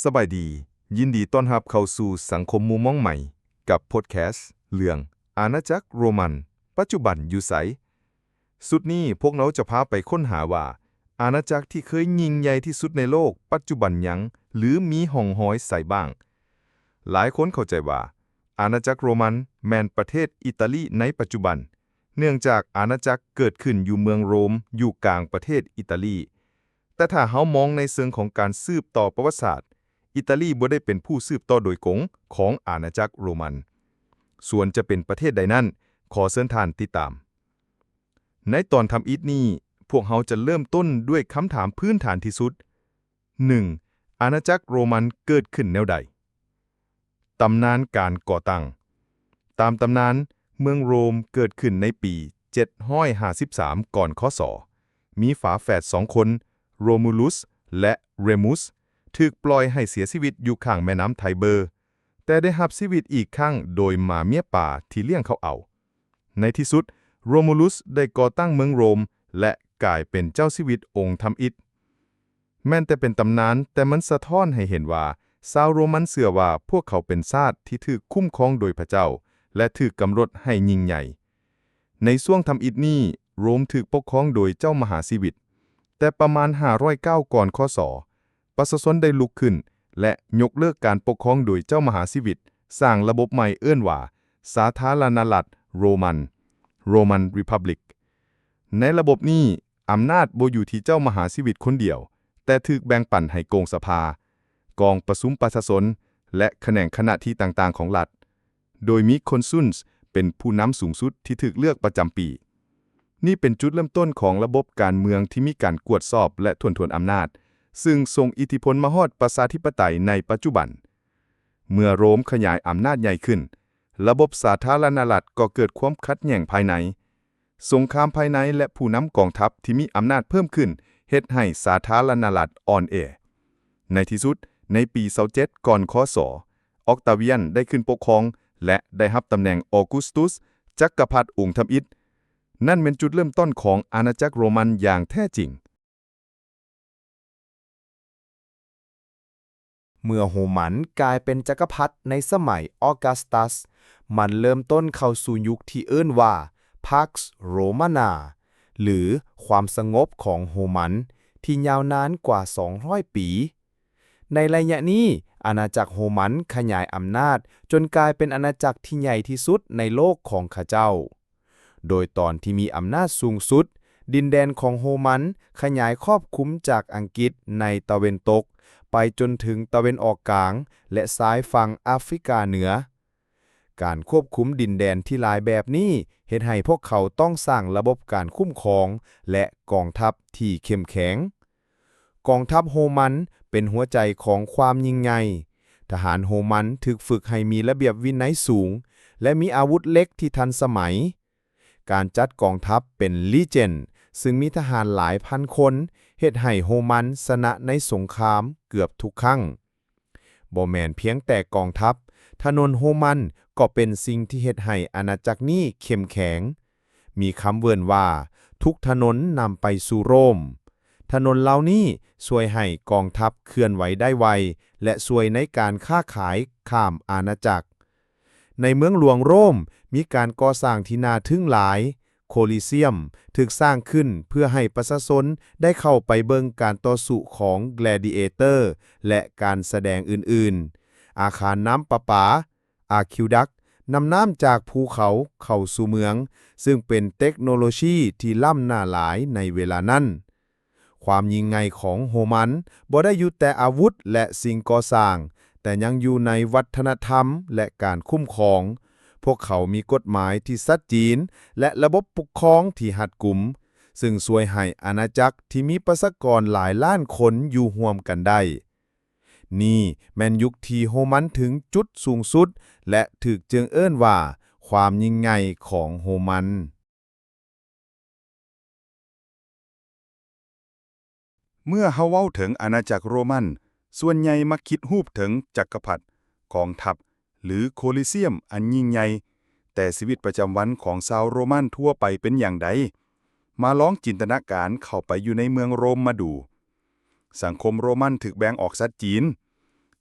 ສະບາຍດີ, ຍິນດີຕ້ອນຮັບເຂົ້າສູ່ສັງຄົມມຸມມອງໃໝ່ ກັບພອດແຄສເລື່ອງ ອານາຈັກໂຣມັນ ປັດຈຸບັນຢູ່ໃສ? ຊຸດນີ້ພວກເຮົາຈະພາໄປຄົ້ນຫາວ່າ ອານາຈັກທີ່ເຄີຍຍິ່ງໃຫຍ່ທີ່ສຸດໃນໂລກ ປັດຈຸບັນຍັງ ຫຼື ມີຮ່ອງຮອຍໃສບ້າງ? ຫຼາຍຄົນເຂົ້າໃຈວ່າ ອານາຈັກໂຣມັນແມ່ນປະເທດອີຕາລີໃນປັດຈຸບັນ, ເນື່ອງຈາກອານາຈັກເກີດຂຶ້ນຢູ່ເມືອງໂຣມ ຢູ່ກາງປະເທດອີຕາລີ. ແຕ່ຖ້າເຮົາມອງໃນເຊີງຂອງການສືບຕໍ່ປະຫວັດສາດ, ອີຕາລີບໍ່ໄດ້ເປັນຜູ້ສືບຕໍ່ໂດຍກົງຂອງອານາຈັກໂຣມັນ. ສ່ວນຈະເປັນປະເທດໃດນັ້ນ, ຂໍເຊີນທ່ານຕິດຕາມ. ໃນຕອນທຳອິດນີ້, ພວກເຮົາຈະເລີ່ມຕົ້ນດ້ວຍຄຳຖາມພື້ນຖານທີ່ສຸດ. ໜຶ່ງ, ອານາຈັກໂຣມັນເກີດຂຶ້ນແນວໃດ? ຕຳນານການກໍ່ຕັ້ງ. ຕາມຕຳນານ, ເມືອງໂຣມເກີດຂຶ້ນໃນປີເຈັດຮ້ອຍຫ້າສິບສາມ ກ່ອນ ຄ.ສ. ມີຝາແຝດສອງຄົນ, ໂຣມູລຸສ ແລະ ເຣມຸສ, ຖືກປ່ອຍໃຫ້ເສຍຊີວິດຢູ່ຂ້າງແມ່ນ້ຳໄທເບີ, ແຕ່ໄດ້ຮັບຊີວິດອີກຄັ້ງໂດຍໝາເມຍປ່າທີ່ລ້ຽງເຂົາເອົາ. ໃນທີ່ສຸດ, ໂຣມູລຸສໄດ້ກໍ່ຕັ້ງເມືອງໂຣມ ແລະ ກາຍເປັນເຈົ້າຊີວິດອົງທຳອິດ. ແມ່ນແຕ່ເປັນຕຳນານ, ແຕ່ມັນສະທ້ອນໃຫ້ເຫັນວ່າ ຊາວໂຣມັນເຊື່ອວ່າພວກເຂົາເປັນຊາດທີ່ຖືກຄຸ້ມຄອງໂດຍພະເຈົ້າ ແລະ ຖືກກຳນົດໃຫ້ຍິ່ງໃຫຍ່. ໃນຊ່ວງທຳອິດນີ້, ໂຣມຖືກປົກຄອງໂດຍເຈົ້າມະຫາຊີວິດ, ແຕ່ປະມານຫ້າຮ້ອຍເກົ້າ ກ່ອນ ຄ.ສ. ປະຊາຊົນໄດ້ລຸກຂຶ້ນ ແລະ ຍົກເລີກການປົກຄອງໂດຍເຈົ້າມະຫາຊີວິດ, ສ້າງລະບົບໃໝ່ເອີ້ນວ່າ ສາທາລະນະລັດໂຣມັນ Roman Republic. ໃນລະບົບນີ້, ອຳນາດບໍ່ຢູ່ທີ່ເຈົ້າມະຫາຊີວິດຄົນດຽວ, ແຕ່ຖືກແບ່ງປັນໃຫ້ກົງສະພາ, ກອງປະຊຸມປະຊາຊົນ ແລະ ຂະແໜງຄະນະທີ່ຕ່າງໆຂອງລັດ, ໂດຍມີ consuls ເປັນຜູ້ນຳສູງສຸດທີ່ຖືກເລືອກປະຈຳປີ. ນີ້ເປັນຈຸດເລີ່ມຕົ້ນຂອງລະບົບການເມືອງທີ່ມີການກວດສອບ ແລະ ຖ່ວງທວນອຳນາດ, ຊຶ່ງສົ່ງອິດທິພົນມາຮອດປະຊາທິປະໄຕໃນປັດຈຸບັນ. ເມື່ອໂຣມຂະຫຍາຍອຳນາດໃຫຍ່ຂຶ້ນ, ລະບົບສາທາລະນະລັດກໍເກີດຄວາມຂັດແຍ່ງພາຍໃນ. ສົງຄາມພາຍໃນ ແລະ ຜູ້ນຳກອງທັບທີ່ມີອຳນາດເພີ່ມຂຶ້ນ ເຮັດໃຫ້ສາທາລະນະລັດອ່ອນແອ. ໃນທີ່ສຸດ, ໃນປີຊາວເຈັດ ກ່ອນ ຄ.ສ. ອອກຕາວຽນໄດ້ຂຶ້ນປົກຄອງ ແລະ ໄດ້ຮັບຕຳແໜ່ງ Augustus ຈັກກະພັດອົງທຳອິດ. ນັ້ນແມ່ນຈຸດເລີ່ມຕົ້ນຂອງອານາຈັກໂຣມັນຢ່າງແທ້ຈິງ. ເມື່ອໂຮມັນກາຍເປັນຈັກກະພັດໃນສະໄໝ Augustus, ມັນເລີ່ມຕົ້ນເຂົ້າສູ່ຍຸກທີ່ເອີ້ນວ່າ Pax Romana ຫຼື ຄວາມສະຫງົບຂອງໂຮມັນ ທີ່ຍາວນານກວ່າສອງຮ້ອຍປີ. ໃນໄລຍະນີ້, ອານາຈັກໂຮມັນຂະຫຍາຍອຳນາດຈົນກາຍເປັນອານາຈັກທີ່ໃຫຍ່ທີ່ສຸດໃນໂລກຂອງເຂົາເຈົ້າ. ໂດຍຕອນທີ່ມີອຳນາດສູງສຸດ, ດິນແດນຂອງໂຮມັນຂະຫຍາຍຄອບຄຸມຈາກອັງກິດໃນຕາເວັນຕົກ ໄປຈົນເຖິງຕາເວັນອອກກາງ ແລະ ຊາຍຝັ່ງອາຟຣິກາເໜືອ. ການຄວບຄຸມດິນແດນທີ່ຫຼາຍແບບນີ້ເຮັດໃຫ້ພວກເຂົາຕ້ອງສ້າງລະບົບການຄຸ້ມຄອງ ແລະ ກອງທັບທີ່ເຂັ້ມແຂງ. ກອງທັບໂຮມັນເປັນຫົວໃຈຂອງຄວາມຍິ່ງໃຫຍ່. ທະຫານໂຮມັນຖືກຝຶກໃຫ້ມີລະບຽບວິໄນສູງ ແລະ ມີອາວຸດເຫຼັກທີ່ທັນສະໄໝ. ການຈັດກອງທັບເປັນ legion ຊຶ່ງມີທະຫານຫຼາຍພັນຄົນ ເຮັດໃຫ້ໂຮມັນຊະນະໃນສົງຄາມເກືອບທຸກຄັ້ງ. ບໍ່ແມ່ນພຽງແຕ່ກອງທັບ, ຖະໜົນໂຮມັນກໍເປັນສິ່ງທີ່ເຮັດໃຫ້ອານາຈັກນີ້ເຂັ້ມແຂງ. ມີຄຳເອີ້ນວ່າ ທຸກຖະໜົນນຳໄປສູ່ໂຣມ. ຖະໜົນເຫຼົ່ານີ້ຊ່ວຍໃຫ້ກອງທັບເຄື່ອນໄຫວໄດ້ໄວ ແລະ ຊ່ວຍໃນການຄ້າຂາຍຂ້າມອານາຈັກ. ໃນເມືອງຫຼວງໂຣມມີການກໍ່ສ້າງທີ່ໜ້າທຶ່ງຫຼາຍ. ໂຄລີຊຽມຖືກສ້າງຂຶ້ນເພື່ອໃຫ້ປະຊາຊົນໄດ້ເຂົ້າໄປເບິ່ງການຕໍ່ສູ້ຂອງ gladiator ແລະ ການສະແດງອື່ນໆ. ອາຄານນ້ຳປະປາ Aqueduct ນຳນ້ຳຈາກພູເຂົາເຂົ້າສູ່ເມືອງ, ຊຶ່ງເປັນເຕັກໂນໂລຊີທີ່ລ້ຳໜ້າຫຼາຍໃນເວລານັ້ນ. ຄວາມຍິ່ງໃຫຍ່ຂອງໂຮມັນບໍ່ໄດ້ຢູ່ແຕ່ອາວຸດ ແລະ ສິ່ງກໍ່ສ້າງ, ແຕ່ຍັງຢູ່ໃນວັດທະນະທຳ ແລະ ການຄຸ້ມຄອງ. ພວກເຂົາມີກົດໝາຍທີ່ຊັດເຈນ ແລະ ລະບົບປົກຄອງທີ່ຮັດກຸມ, ຊຶ່ງຊ່ວຍໃຫ້ອານາຈັກທີ່ມີປະຊາກອນຫຼາຍລ້ານຄົນຢູ່ຮ່ວມກັນໄດ້. ນີ້ແມ່ນຍຸກທີ່ໂຮມັນເຖິງຈຸດສູງສຸດ ແລະ ຖືກເອີ້ນວ່າຄວາມຍິ່ງໃຫຍ່ຂອງໂຮມັນ. ເມື່ອເຮົາເວົ້າເຖິງອານາຈັກໂຣມັນ, ສ່ວນໃຫຍ່ມັກຄິດຮູບເຖິງຈັກກະພັດ, ກອງທັບ ຫຼື ໂຄລີຊຽມອັນຍິ່ງໃຫຍ່, ແຕ່ຊີວິດປະຈຳວັນຂອງຊາວໂຣມັນທົ່ວໄປເປັນຢ່າງໃດ? ມາລອງຈິນຕະນາການເຂົ້າໄປຢູ່ໃນເມືອງໂຣມມາດູ. ສັງຄົມໂຣມັນຖືກແບ່ງອອກຊັດເຈນ.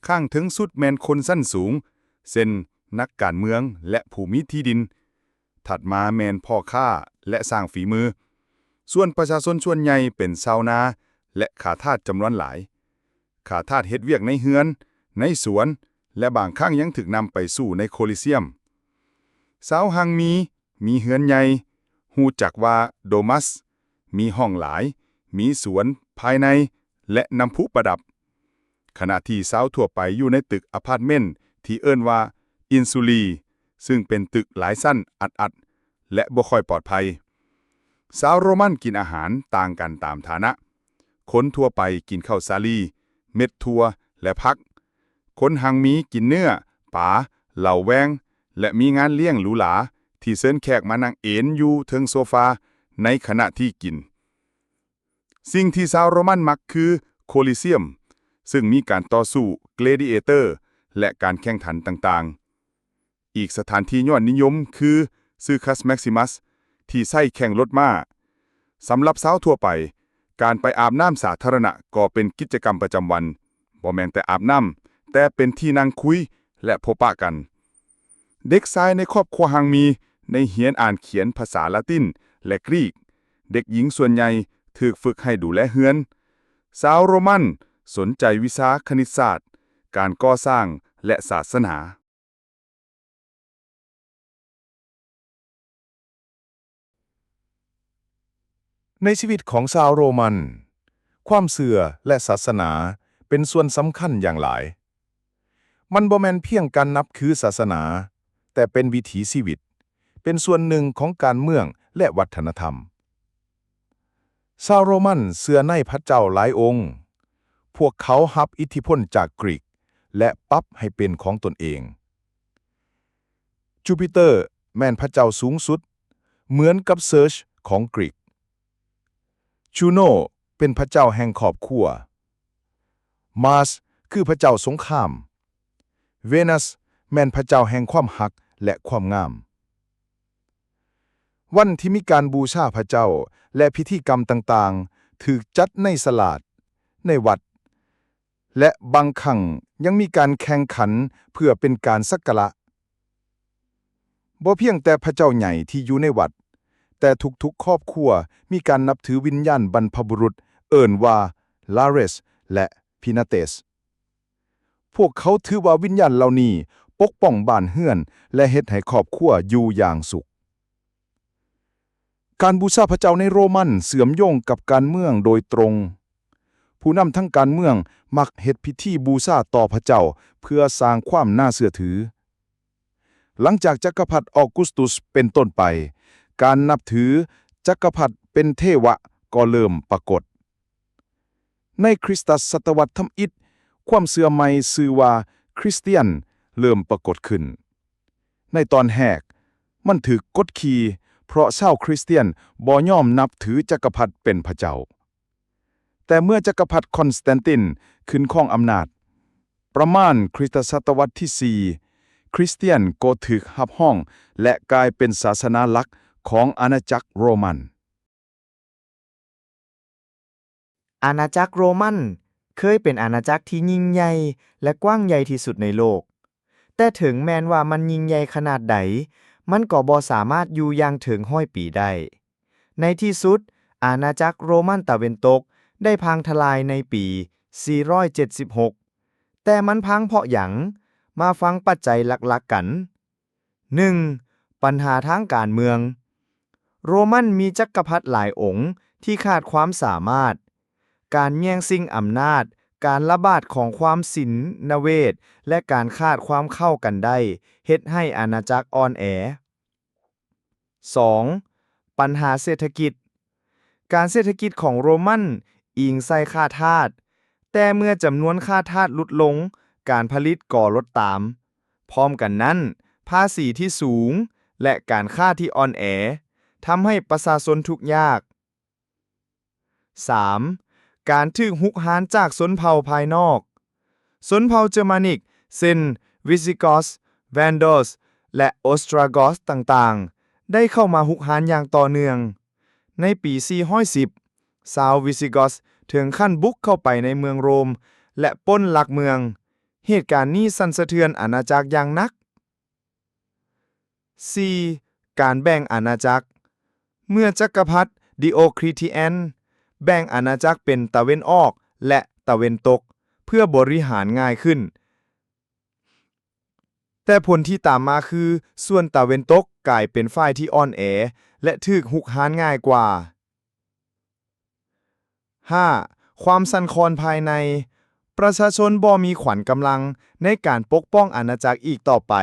ຂ້າງເທິງສຸດແມ່ນຄົນຊັ້ນສູງ ເຊັ່ນ ນັກການເມືອງ ແລະ ຜູ້ມີທີ່ດິນ, ຖັດມາແມ່ນພໍ່ຄ້າ ແລະ ຊ່າງຝີມື, ສ່ວນປະຊາຊົນສ່ວນໃຫຍ່ເປັນຊາວນາ ແລະ ຂ້າທາດຈຳນວນຫຼາຍ. ຂ້າທາດເຮັດວຽກໃນເຮືອນ, ໃນສວນ ແລະ ບາງຄັ້ງຍັງຖືກນຳໄປສູ້ໃນໂຄລີຊຽມ. ຊາວຮັງມີ ມີເຮືອນໃຫຍ່, ຮູ້ຈັກວ່າໂດມັສ, ມີຫ້ອງຫຼາຍ, ມີສວນພາຍໃນ ແລະ ນ້ຳພຸປະດັບ, ຂະນະທີ່ຊາວທົ່ວໄປຢູ່ໃນຕຶກອາພາດເມັນທີ່ເອີ້ນວ່າອິນຊູລີ, ຊຶ່ງເປັນຕຶກຫຼາຍຊັ້ນອັດໆ ແລະ ບໍ່ຄ່ອຍປອດໄພ. ຊາວໂຣມັນກິນອາຫານຕ່າງກັນຕາມຖານະ. ຄົນທົ່ວໄປກິນເຂົ້າສາລີ, ເມັດຖົ່ວ ແລະ ຜັກ. ຄົນຮັ່ງມີກິນເນື້ອ, ປາ, ເຫຼົ້າແວງ ແລະ ມີງານລ້ຽງຫຼູຫຼາທີ່ເຊີນແຂກມານັ່ງເອນຢູ່ເທິງໂຊຟາໃນຂະນະທີ່ກິນ. ສິ່ງທີ່ຊາວໂຣມັນມັກຄືໂຄລີຊຽມ, ຊຶ່ງມີການຕໍ່ສູ້ເກລດີເອເຕີ ແລະ ການແຂ່ງຂັນຕ່າງໆ. ອີກສະຖານທີ່ຍອດນິຍົມຄືຊີຄັສແມັກຊີມັສ ທີ່ໃຊ້ແຂ່ງລົດມ້າ. ສຳລັບຊາວທົ່ວໄປ, ການໄປອາບນ້ຳສາທາລະນະກໍເປັນກິດຈະກຳປະຈຳວັນ, ບໍ່ແມ່ນແຕ່ອາບນ້ຳ, ແຕ່ເປັນທີ່ນັ່ງຄຸຍ ແລະ ພົບປະກັນ. ເດັກຊາຍໃນຄອບຄົວຮັ່ງມີໄດ້ຮຽນອ່ານຂຽນພາສາລາຕິນ ແລະ ກຣີກ. ເດັກຍິງສ່ວນໃຫຍ່ຖືກຝຶກໃຫ້ດູແລເຮືອນ. ຊາວໂຣມັນສົນໃຈວິຊາຄະນິດສາດ, ການກໍ່ສ້າງ ແລະ ສາສະໜາ. ໃນຊີວິດຂອງຊາວໂຣມັນ, ຄວາມເຊື່ອ ແລະ ສາສະໜາເປັນສ່ວນສຳຄັນຢ່າງຫຼາຍ. ມັນບໍ່ແມ່ນພຽງການນັບຖືສາສະໜາ, ແຕ່ເປັນວິຖີຊີວິດ, ເປັນສ່ວນໜຶ່ງຂອງການເມືອງ ແລະ ວັດທະນະທຳ. ຊາວໂຣມັນເຊື່ອໃນພະເຈົ້າຫຼາຍອົງ. ພວກເຂົາຮັບອິດທິພົນຈາກກຣີກ ແລະ ປັບໃຫ້ເປັນຂອງຕົນເອງ. ຈູປິເຕີແມ່ນພະເຈົ້າສູງສຸດ, ເໝືອນກັບເຊີສຂອງກຣີກ. ຈູໂນເປັນພະເຈົ້າແຫ່ງຄອບຄົວ. ມາສຄືພະເຈົ້າສົງຄາມ. ເວນັສແມ່ນພະເຈົ້າແຫ່ງຄວາມຮັກ ແລະ ຄວາມງາມ. ວັນທີ່ມີການບູຊາພະເຈົ້າ ແລະ ພິທີກຳຕ່າງໆ ຖືກຈັດໃນສະຫຼາດ, ໃນວັດ ແລະ ບາງຄັ້ງຍັງມີການແຂ່ງຂັນເພື່ອເປັນການສັກກາລະ. ບໍ່ພຽງແຕ່ພະເຈົ້າໃຫຍ່ທີ່ຢູ່ໃນວັດ, ແຕ່ທຸກໆຄອບຄົວມີການນັບຖືວິນຍານບັນພະບຸລຸດ ເອີ້ນວ່າ Lares ແລະ Penates. ພວກເຂົາຖືວ່າວິນຍານເຫຼົ່ານີ້ປົກປ້ອງບ້ານເຮືອນ ແລະ ເຮັດໃຫ້ຄອບຄົວຢູ່ຢ່າງສຸກ. ການບູຊາພະເຈົ້າໃນໂຣມັນເຊື່ອມໂຍງກັບການເມືອງໂດຍຕຣົງ. ຜູ້ນຳທາງການເມືອງມັກເຮັດພິທີບູຊາຕໍ່ພະເຈົ້າເພື່ອສ້າງຄວາມໜ້າເຊື່ອຖື. ຫຼັງຈາກຈັກກະພັດອອກຸສຕຸສເປັນຕົ້ນໄປ, ການນັບຖືຈັກກະພັດເປັນເທວະກໍເລີ່ມປາກົດ. ໃນຄຣິສຕະສະຕະວັດທຳອິດ, ຄວາມເຊື່ອໃໝ່ຊື່ວ່າຄຣິສຕຽນເລີ່ມປາກົດຂຶ້ນ. ໃນຕອນແຮກ, ມັນຖືກກົດຂີ່ ເພາະຊາວຄຣິສຕຽນບໍ່ຍອມນັບຖືຈັກກະພັດເປັນພະເຈົ້າ. ແຕ່ເມື່ອຈັກກະພັດຄອນສແຕນຕິນຂຶ້ນຄອງອຳນາດ, ປະມານຄຣິສຕະສະຕະວັດທີສີ່, ຄຣິສຕຽນກໍຖືກຮັບຮອງ ແລະ ກາຍເປັນສາສະໜາຫຼັກຂອງອານາຈັກໂຣມັນ. ອານາຈັກໂຣມັນເຄີຍເປັນອານາຈັກທີ່ຍິ່ງໃຫຍ່ ແລະ ກວ້າງໃຫຍ່ທີ່ສຸດໃນໂລກ. ແຕ່ເຖິງແມ່ນວ່າມັນຍິ່ງໃຫຍ່ຂະໜາດໃດ, ມັນກໍບໍ່ສາມາດຢູ່ຢ່າງເຖິງຮ້ອຍປີໄດ້. ໃນທີ່ສຸດ, ອານາຈັກໂຣມັນຕາເວັນຕົກໄດ້ພັງທະລາຍໃນປີສີ່ຮ້ອຍເຈັດສິບຫົກ, ແຕ່ມັນພັງເພາະຫຍັງ? ມາຟັງປັດໄຈຫຼັກໆກັນ. ໜຶ່ງ, ບັນຫາທາງການເມືອງ. ໂຣມັນມີຈັກກະພັດຫຼາຍອົງທີ່ຂາດຄວາມສາມາດ. ການແຍ່ງຊິງອຳນາດ, ການລະບາດຂອງຄວາມສິນນະເວດ ແລະ ການຂາດຄວາມເຂົ້າກັນໄດ້ ເຮັດໃຫ້ອານາຈັກອ່ອນແອ. ສອງ, ບັນຫາເສດຖະກິດ. ການເສດຖະກິດຂອງໂຣມັນອີງໃສ່ຂ້າທາດ, ແຕ່ເມື່ອຈຳນວນຂ້າທາດຫຼຸດລົງ, ການຜະລິດກໍລົດຕາມ. ພ້ອມກັນນັ້ນ, ພາສີທີ່ສູງ ແລະ ການຄ້າທີ່ອ່ອນແອ ທຳໃຫ້ປະຊາຊົນທຸກຍາກ. ສາມ, ການຖືກຮຸກຮານຈາກຊົນເຜົ່າພາຍນອກ. ຊົນເຜົ່າເຈີມານິກ ເຊັ່ນ ວິຊິກອດ, ແວນດອລ ແລະ ໂອສຕຣາກອດຕ່າງໆ ໄດ້ເຂົ້າມາຮຸກຮານຢ່າງຕໍ່ເນື່ອງ. ໃນປີສີ່ຮ້ອຍສິບ, ຊາວວິຊິກອດເຖິງຂັ້ນບຸກເຂົ້າໄປໃນເມືອງໂຣມ ແລະ ປົ້ນຫຼັກເມືອງ. ເຫດການນີ້ສັ່ນສະເທືອນອານາຈັກຢ່າງໜັກ. ສີ່. ການແບ່ງອານາຈັກ. ເມື່ອຈັກກະພັດດີໂອຄຣິທີແອນແບ່ງອານາຈັກເປັນຕາເວັນອອກ ແລະ ຕາເວັນຕົກ ເພື່ອບໍລິຫານງ່າຍຂຶ້ນ, ແຕ່ຜົນທີ່ຕາມມາຄື ສ່ວນຕາເວັນຕົກກາຍເປັນຝ່າຍທີ່ອ່ອນແອ ແລະ ຖືກຮຸກຮານງ່າຍກວ່າ. ຫ້າ. ຄວາມສັ່ນຄອນພາຍໃນ. ປະຊາຊົນບໍ່ມີຂວັນກຳລັງໃນການປົກປ້ອງອານາຈັກອີກຕໍ່ໄປ.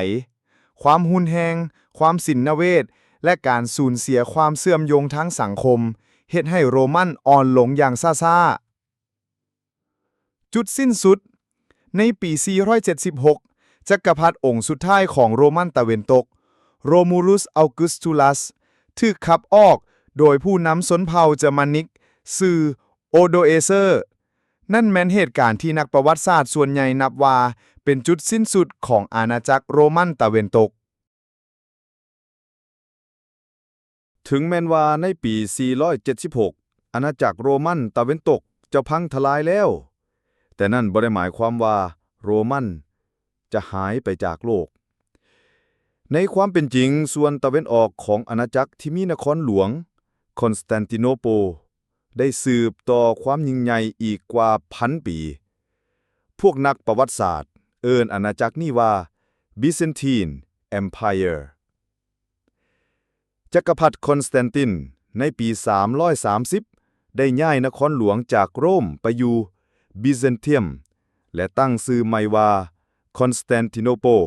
ຄວາມຮຸນແຮງ, ຄວາມສິນນະເວດ ແລະ ການສູນເສຍຄວາມເຊື່ອມໂຍງທາງສັງຄົມ ເຮັດໃຫ້ໂຣມັນອ່ອນລົງຢ່າງຊ້າໆ. ຈຸດສິ້ນສຸດ. ໃນປີສີ່ຮ້ອຍເຈັດສິບຫົກ ຈັກກະພັດອົງສຸດທ້າຍຂອງໂຣມັນຕາເວັນຕົກ ໂຣມູລຸສ ອອກກຸສຕູລັສ ຖືກຂັບອອກໂດຍຜູ້ນຳຊົນເຜົ່າເຈີມານິກຊື່ໂອໂດເອເຊີ. ນັ້ນແມ່ນເຫດການທີ່ນັກປະຫວັດສາດສ່ວນໃຫຍ່ນັບວ່າເປັນຈຸດສິ້ນສຸດຂອງອານາຈັກໂຣມັນຕາເວັນຕົກ. ເຖິງແມ່ນວ່າໃນປີສີ່ຮ້ອຍເຈັດສິບຫົກ ອານາຈັກໂຣມັນຕາເວັນຕົກຈະພັງທະລາຍແລ້ວ, ແຕ່ນັ້ນບໍ່ໄດ້ໝາຍຄວາມວ່າໂຣມັນຈະຫາຍໄປຈາກໂລກ. ໃນຄວາມເປັນຈິງ, ສ່ວນຕາເວັນອອກຂອງອານາຈັກທີ່ມີນະຄອນຫຼວງຄອນສະແຕນຕິໂນໂປ ໄດ້ສືບຕໍ່ຄວາມຍິ່ງໃຫຍ່ອີກກວ່າພັນປີ. ພວກນັກປະຫວັດສາດເອີ້ນອານາຈັກນີ້ວ່າ Byzantine Empire. ຈັກກະພັດຄອນສະແຕນຕິນໃນປີສາມຮ້ອຍສາມສິບ ໄດ້ຍ້າຍນະຄອນຫຼວງຈາກໂຣມໄປຢູ່ Byzantium ແລະ ຕັ້ງຊື່ໃໝ່ວ່າ Constantinople.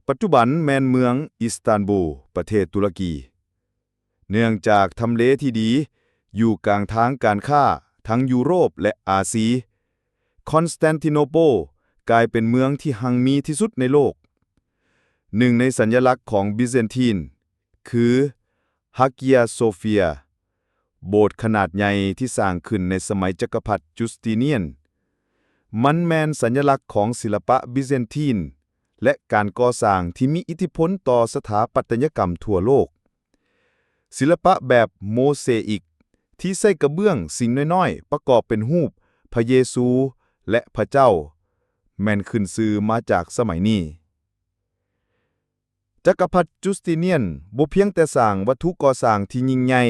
ປັດຈຸບັນແມ່ນເມືອງ Istanbul ປະເທດຕຸລະກີ. ເນື່ອງຈາກທຳເລທີ່ດີ ຢູ່ກາງທາງການຄ້າທັງຢູໂຣບ ແລະ ອາຊີ, ຄອນສະແຕນຕິໂນໂປກາຍເປັນເມືອງທີ່ຮັ່ງມີທີ່ສຸດໃນໂລກ. ໜຶ່ງໃນສັນຍະລັກຂອງ Byzantine ຄື Hagia Sophia, ໂບດຂະໜາດໃຫຍ່ທີ່ສ້າງຂຶ້ນໃນສະໄໝຈັກກະພັດ Justinian. ມັນແມ່ນສັນຍະລັກຂອງສິລະປະ Byzantine ແລະ ການກໍ່ສ້າງທີ່ມີອິດທິພົນຕໍ່ສະຖາປັດຕະຍະກຳທົ່ວໂລກ. ສິລະປະແບບໂມເຊອິກທີ່ໃຊ້ກະເບື້ອງສິ່ງນ້ອຍໆປະກອບເປັນຮູບພະເຢຊູ ແລະ ພະເຈົ້າ ແມ່ນຂຶ້ນຊື່ມາຈາກສະໄໝນີ້. ຈັກກະພັດ Justinian ບໍ່ພຽງແຕ່ສ້າງວັດຖຸກໍ່ສ້າງທີ່ຍິ່ງໃຫຍ່,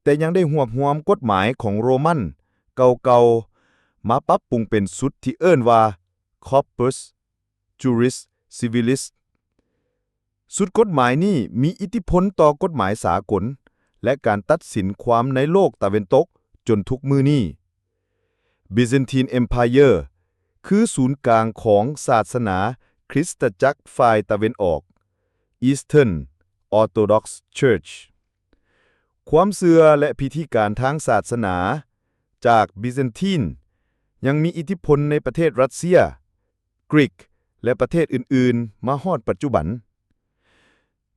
ແຕ່ຍັງໄດ້ຮວບຮວມກົດໝາຍຂອງໂຣມັນເກົ່າໆ ມາປັບປຸງເປັນຊຸດທີ່ເອີ້ນວ່າ Corpus Juris Civilis. ຊຸດກົດໝາຍນີ້ມີອິດທິພົນຕໍ່ກົດໝາຍສາກົນ ແລະ ການຕັດສິນຄວາມໃນໂລກຕາເວັນຕົກຈົນທຸກມື້ນີ້. Byzantine Empire ຄືສູນກາງຂອງສາສະໜາຄຣິສຕະຈັກຝ່າຍຕາເວັນອອກ Eastern Orthodox Church. ຄວາມເຊື່ອ ແລະ ພິທີການທາງສາສະໜາຈາກ Byzantine ຍັງມີອິດທິພົນໃນປະເທດຣັດເຊຍ, ກຣີກ ແລະ ປະເທດອື່ນໆ ມາຮອດປັດຈຸບັນ.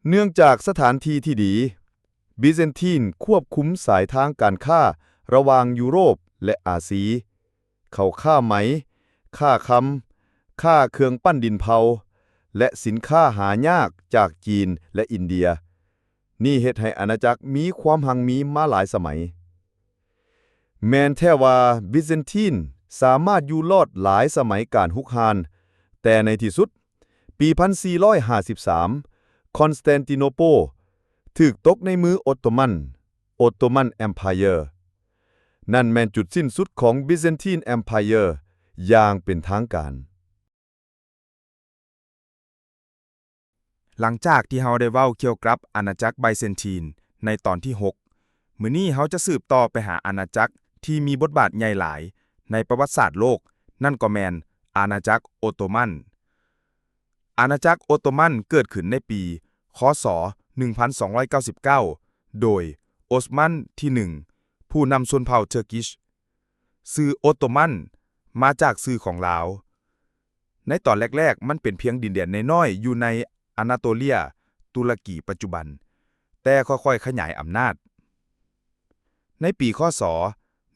ເນື່ອງຈາກສະຖານທີ່ທີ່ດີ, Byzantine ຄວບຄຸມສາຍທາງການຄ້າລະຫວ່າງຢູໂຣບ ແລະ ອາຊີ, ເຂົາຄ້າໄໝ, ຄ້າຄຳ, ຄ້າເຄື່ອງປັ້ນດິນເຜົາ ແລະ ສິນຄ້າຫາຍາກຈາກຈີນ ແລະ ອິນເດຍ. ນີ້ເຮັດໃຫ້ອານາຈັກມີຄວາມຮັ່ງມີມາຫຼາຍສະໄໝ. ແມ່ນແທ້ວ່າ Byzantine ສາມາດຢູ່ລອດຫຼາຍສະໄໝການຮຸກຮານ, ແຕ່ໃນທີ່ສຸດ, ປີພັນສີ່ຮ້ອຍຫ້າສິບສາມ Constantinople ຖືກຕົກໃນມື Ottoman, Ottoman Empire. ນັ້ນແມ່ນຈຸດສິ້ນສຸດຂອງ Byzantine Empire ຢ່າງເປັນທາງການ. ຫຼັງຈາກທີ່ເຮົາໄດ້ເວົ້າກ່ຽວກັບອານາຈັກໄບເຊັນທີນໃນຕອນທີຫົກ, ມື້ນີ້ເຮົາຈະສືບຕໍ່ໄປຫາອານາຈັກທີ່ມີບົດບາດໃຫຍ່ຫຼາຍໃນປະຫວັດສາດໂລກ, ນັ້ນກໍແມ່ນອານາຈັກໂອໂຕມັນ. ອານາຈັກໂອໂຕມັນເກີດຂຶ້ນໃນປີ ຄ.ສ. ໜຶ່ງພັນສອງຮ້ອຍເກົ້າສິບເກົ້າ ໂດຍໂອສມັນທີໜຶ່ງ ຜູ້ນຳຊົນເຜົ່າເຕີກິຊ. ຊື່ໂອໂຕມັນມາຈາກຊື່ຂອງລາວ. ໃນຕອນແລກໆ ມັນເປັນພຽງດິນແດນນ້ອຍໆ ຢູ່ໃນອານາໂຕເລຍ, ຕຸລະກີປັດຈຸບັນ, ແຕ່ຄ່ອຍໆຂະຫຍາຍອຳນາດ. ໃນປີ ຄ.ສ.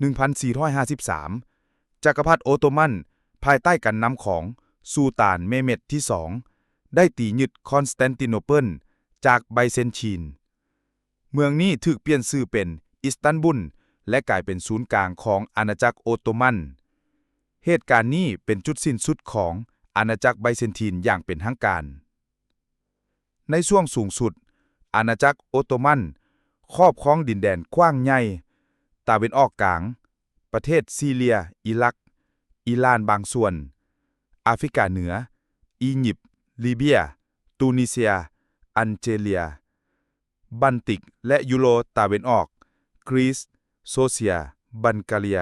ໜຶ່ງພັນສີ່ຮ້ອຍຫ້າສິບສາມ ຈັກກະພັດໂອໂຕມັນ ພາຍໃຕ້ການນຳຂອງຊູຕານເມເມັດທີສອງ ໄດ້ຕີຍຶດຄອນສະແຕນຕິໂນເປິນຈາກໄບເຊັນທີນ. ເມືອງນີ້ຖືກປ່ຽນຊື່ເປັນອິສຕັນບຸນ ແລະ ກາຍເປັນສູນກາງຂອງອານາຈັກໂອໂຕມັນ. ເຫດການນີ້ເປັນຈຸດສິ້ນສຸດຂອງ ອານາຈັກໄບເຊັນທີນຢ່າງເປັນທາງການ. ໃນຊ່ວງສູງສຸດ, ອານາຈັກໂອໂຕມັນຄອບຄອງດິນແດນກວ້າງໃຫຍ່, ຕາເວັນອອກກາງ, ປະເທດຊີເລຍ, ອີຣັກ, ອີຣານບາງສ່ວນ, ອາຟຣິກາເໜືອ, ອີຢິບ, ລີເບຍ, ຕູນີເຊຍ, ອັນເຈເລຍ, ບັນຕິກ ແລະ ຢູໂຣຕາເວັນອອກ, ກຣີສ, ໂຊເຊຍ, ບັນກາເລຍ.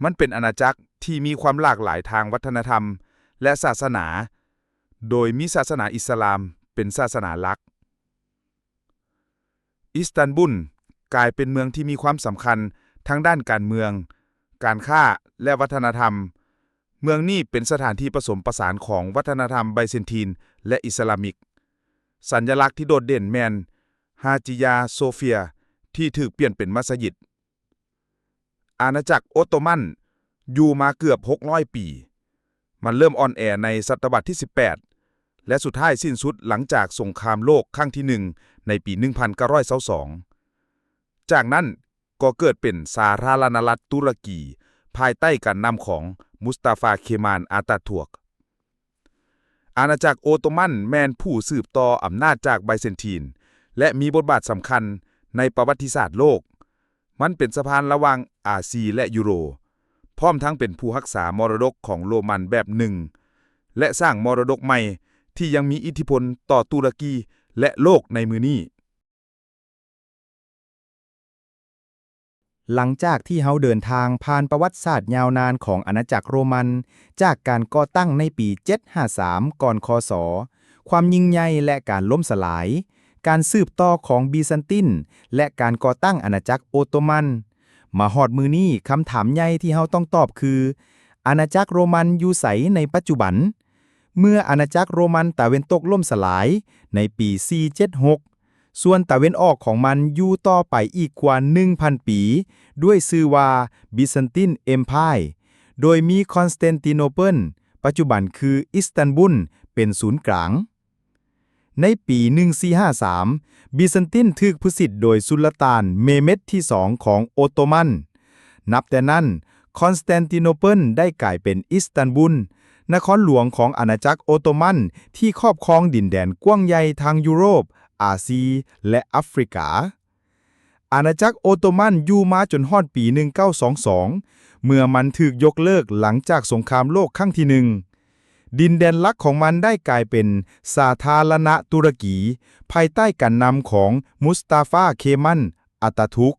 ມັນເປັນອານາຈັກທີ່ມີຄວາມຫຼາກຫຼາຍທາງວັດທະນະທຳ ແລະ ສາສະໜາ, ໂດຍມີສາສະໜາອິດສະລາມເປັນສາສະໜາຫຼັກ. ອິສຕັນບູນກາຍເປັນເມືອງທີ່ມີຄວາມສຳຄັນທາງດ້ານການເມືອງ, ການຄ້າ ແລະ ວັດທະນະທຳ. ເມືອງນີ້ເປັນສະຖານທີ່ປະສົມປະສານຂອງວັດທະນະທຳໄບເຊັນທີນ ແລະ ອິດສະລາມິກ. ສັນຍະລັກທີ່ໂດດເດັ່ນແມ່ນຮາຈິຢາໂຊເຟຍ ທີ່ຖືກປ່ຽນເປັນມັດສະຢິດ. ອານາຈັກໂອໂຕມັນຢູ່ມາເກືອບຫົກຮ້ອຍປີ. ມັນເລີ່ມອ່ອນແອໃນສະຕະວັດທີສິບແປດ ແລະ ສຸດທ້າຍສິ້ນສຸດຫຼັງຈາກສົງຄາມໂລກຄັ້ງທີໜຶ່ງໃນປີໜຶ່ງພັນເກົ້າຮ້ອຍຊາວສອງ. ຈາກນັ້ນກໍເກີດເປັນສາທາລະນະລັດຕຸລະກີ ພາຍໃຕ້ການນຳຂອງມຸສຕາຟາ ເຄມານ ອາຕາທວກ. ອານາຈັກໂອໂຕມັນແມ່ນຜູ້ສືບຕໍ່ອຳນາດຈາກໄບເຊັນທີນ ແລະ ມີບົດບາດສຳຄັນໃນປະຫວັດຕິສາດໂລກ. ມັນເປັນສະພານລະຫວ່າງອາຊີ ແລະ ຢູໂຣ, ພ້ອມທັງເປັນຜູ້ຮັກສາມໍລະດົກຂອງໂຣມັນແບບໜຶ່ງ ແລະ ສ້າງມໍລະດົກໃໝ່ທີ່ຍັງມີອິດທິພົນຕໍ່ຕຸລະກີ ແລະ ໂລກໃນມື້ນີ້. ຫຼັງຈາກທີ່ເຮົາເດີນທາງຜ່ານປະຫວັດສາດຍາວນານຂອງອານາຈັກໂຣມັນ, ຈາກການກໍ່ຕັ້ງໃນປີເຈັດຫ້າສາມ ກ່ອນ ຄ.ສ., ຄວາມຍິ່ງໃຫຍ່ ແລະ ການລົ້ມສະຫຼາຍ, ການສືບຕໍ່ຂອງບີຊັນຕິນ ແລະ ການກໍ່ຕັ້ງອານາຈັກໂອໂຕມັນ, ມາຮອດມື້ນີ້, ຄຳຖາມໃຫຍ່ທີ່ເຮົາຕ້ອງຕອບຄື, ອານາຈັກໂຣມັນຢູ່ໃສໃນປັດຈຸບັນ? ເມື່ອອານາຈັກໂຣມັນຕາເວັນຕົກລົ້ມສະຫຼາຍໃນປີສີ່ເຈັດຫົກ, ສ່ວນຕາເວັນອອກຂອງມັນຢູ່ຕໍ່ໄປອີກກວ່າໜຶ່ງພັນປີ ດ້ວຍຊື່ວ່າ Byzantine Empire, ໂດຍມີ Constantinople, ປັດຈຸບັນຄື Istanbul, ເປັນສູນກາງ. ໃນປີໜຶ່ງສີ່ຫ້າສາມ, ບີຊັນຕິນຖືກຜຶດສິດໂດຍສຸລະຕານເມເມັດທີສອງຂອງໂອໂຕມັນ. ນັບແຕ່ນັ້ນ, ຄອນສແຕນຕິໂນເປິນໄດ້ກາຍເປັນອິສຕັນບູນ, ນະຄອນຫຼວງຂອງອານາຈັກໂອໂຕມັນທີ່ຄອບຄອງດິນແດນກວ້າງໃຫຍ່ທາງຢູໂຣບ, ອາຊີ ແລະ ອາຟຣິກາ. ອານາຈັກໂອໂຕມັນຢູ່ມາຈົນຮອດປີໜຶ່ງເກົ້າສອງສອງ ເມື່ອມັນຖືກຍົກເລີກຫຼັງຈາກສົງຄາມໂລກຄັ້ງທີໜຶ່ງ. ດິນແດນຫຼັກຂອງມັນໄດ້ກາຍເປັນສາທາລະນະຕຸລະກີ ພາຍໃຕ້ການນຳຂອງມຸສຕາຟາ ເຄມັນ ອາຕາທຸກ.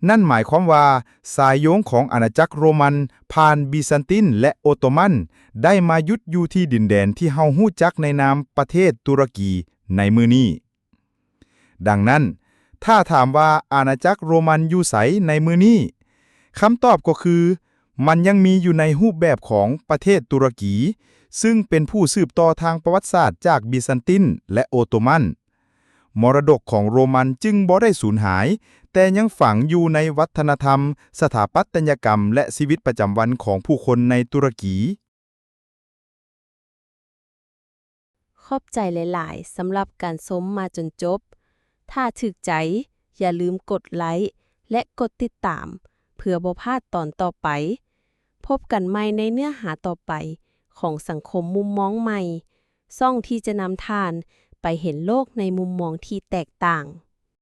ນັ້ນໝາຍຄວາມວ່າ ສາຍໂຍງຂອງອານາຈັກໂຣມັນຜ່ານບີຊັນຕິນ ແລະ ໂອໂຕມັນ ໄດ້ມາຢຸດຢູ່ທີ່ດິນແດນທີ່ເຮົາຮູ້ຈັກໃນນາມປະເທດຕຸລະກີໃນມື້ນີ້. ດັ່ງນັ້ນ, ຖ້າຖາມວ່າອານາຈັກໂຣມັນຢູ່ໃສໃນມື້ນີ້? ຄຳຕອບກໍຄື ມັນຍັງມີຢູ່ໃນຮູບແບບຂອງປະເທດຕຸລະກີ, ຊຶ່ງເປັນຜູ້ສືບຕໍ່ທາງປະຫວັດສາດຈາກບີຊັນຕິນ ແລະ ໂອໂຕມັນ. ມໍລະດົກຂອງໂຣມັນຈຶ່ງບໍ່ໄດ້ສູນຫາຍ, ແຕ່ຍັງຝັງຢູ່ໃນວັດທະນະທຳ, ສະຖາປັດຕະຍະກຳ ແລະ ຊີວິດປະຈຳວັນຂອງຜູ້ຄົນໃນຕຸລະກີ. ຂອບໃຈຫຼາຍໆ ສຳລັບການຊົມມາຈົນຈົບ. ຖ້າຖືກໃຈ, ຢ່າລືມກົດໄລ້ ແລະ ກົດຕິດຕາມ ເພື່ອບໍ່ພາດຕອນຕໍ່ໄປ. ພົບກັນໃໝ່ໃນເນື້ອຫາຕໍ່ໄປຂອງສັງຄົມມຸມມອງໃໝ່, ຊ່ອງທີ່ຈະນຳທ່ານໄປເຫັນໂລກໃນມຸມມອງທີ່ແຕກຕ່າງ.